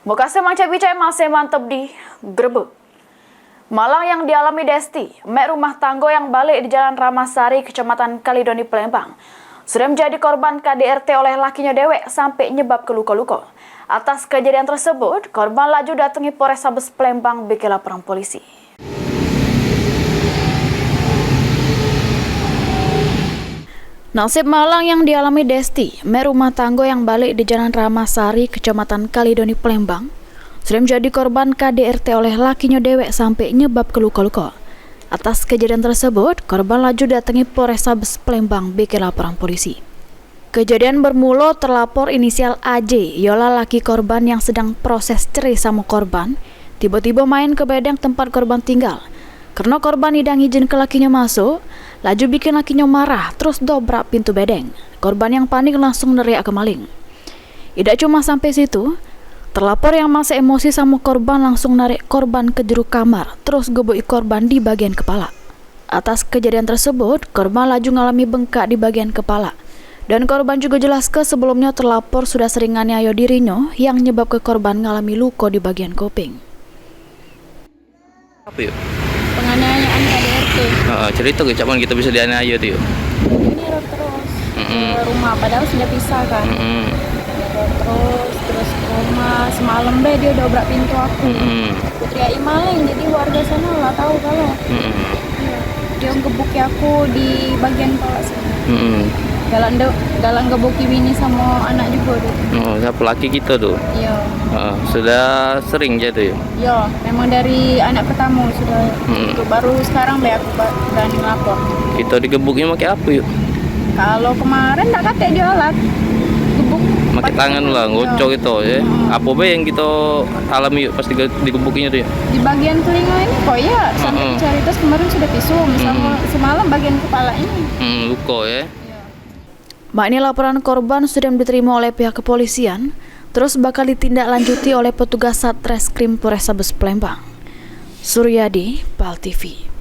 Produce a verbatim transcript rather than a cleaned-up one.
Mukase Mang Cak Bicai masih mantep di Grebek. Malang yang dialami Desti, mek rumah tanggo yang balek di Jalan Ramasari, Kecamatan Kalidoni, Palembang, sudah menjadi korban K D R T oleh lakinyo dewek sampe nyebabke luko-luko. Atas kejadian tersebut, korban laju datangi Polrestabes Palembang bike laporan polisi. Nasib malang yang dialami Desti, mek rumah tanggo yang balek di Jalan Ramasari, Kecamatan Kalidoni, Palembang, sudah menjadi korban K D R T oleh lakinyo dewek sampe nyebabke luko-luko. Atas kejadian tersebut, korban laju datangi Polrestabes Palembang bike laporan polisi. Kejadian bermulo terlapor inisial A J, yolah laki korban yang sedang proses cerai samo korban, tibo-tibo main ke bedeng tempat korban tinggal. Karno korban idak ngijinke lakinyo masuk, laju bikin lakinyo marah, terus dobrak pintu bedeng. Korban yang panik langsung neriak ke maling. Idak cuma sampe situ, terlapor yang masih emosi samo korban langsung narik korban ke jero kamar, terus gebuki korban di bagian kepala. Atas kejadian tersebut, korban laju ngalami bengkak di bagian kepala. Dan korban jugo jelaske sebelumnyo terlapor sudah sering nganiayo dirinyo yang nyebabke korban ngalami luko di bagian kuping. Apo, yuk? Penganiayaan K D R T. Heeh, cerito ke, cak mano kito biso dianiayo tu, yuk? Dia neror terus ke rumah, padahal sudah pisah kan. Mm-mm. Neror terus, terus ke rumah. Semalam be dia dobrak pintu aku. Mm-mm. Aku teriak maling, jadi warga sana lah tahu kalau. Mm-mm. Iya. Dia ngebuki aku di bagian kepala sini. Mm-mm. Galak nde-, galak ngebuki bini samo anak jugo tu. Oh, siapo, laki kito tu? Iya. Heeh, sudah sering je tu, ya? Iya, memang dari anak pertama sudah. Mm-mm. Tu baru sekarang be aku ba-, berani lapor. Kito digebuknyo make apo, yuk? Kalau kemarin dak katek dia alat gebuk. Make tangan lah, ngocok gitu, ya. Mm-mm. Apo be yang kito alami, yuk, pas dige-, digebuknyo tu, yuk? Di bagian telinga ini kok, ya, sampai dicari, terus kemarin sudah visum, sama semalam bagian kepala ini. Hmm, luko, ya. Iya. Mak ini laporan korban sudah diterima oleh pihak kepolisian, terus bakal ditindaklanjuti oleh petugas Satreskrim Polrestabes Palembang. Suryadi, Pal T V.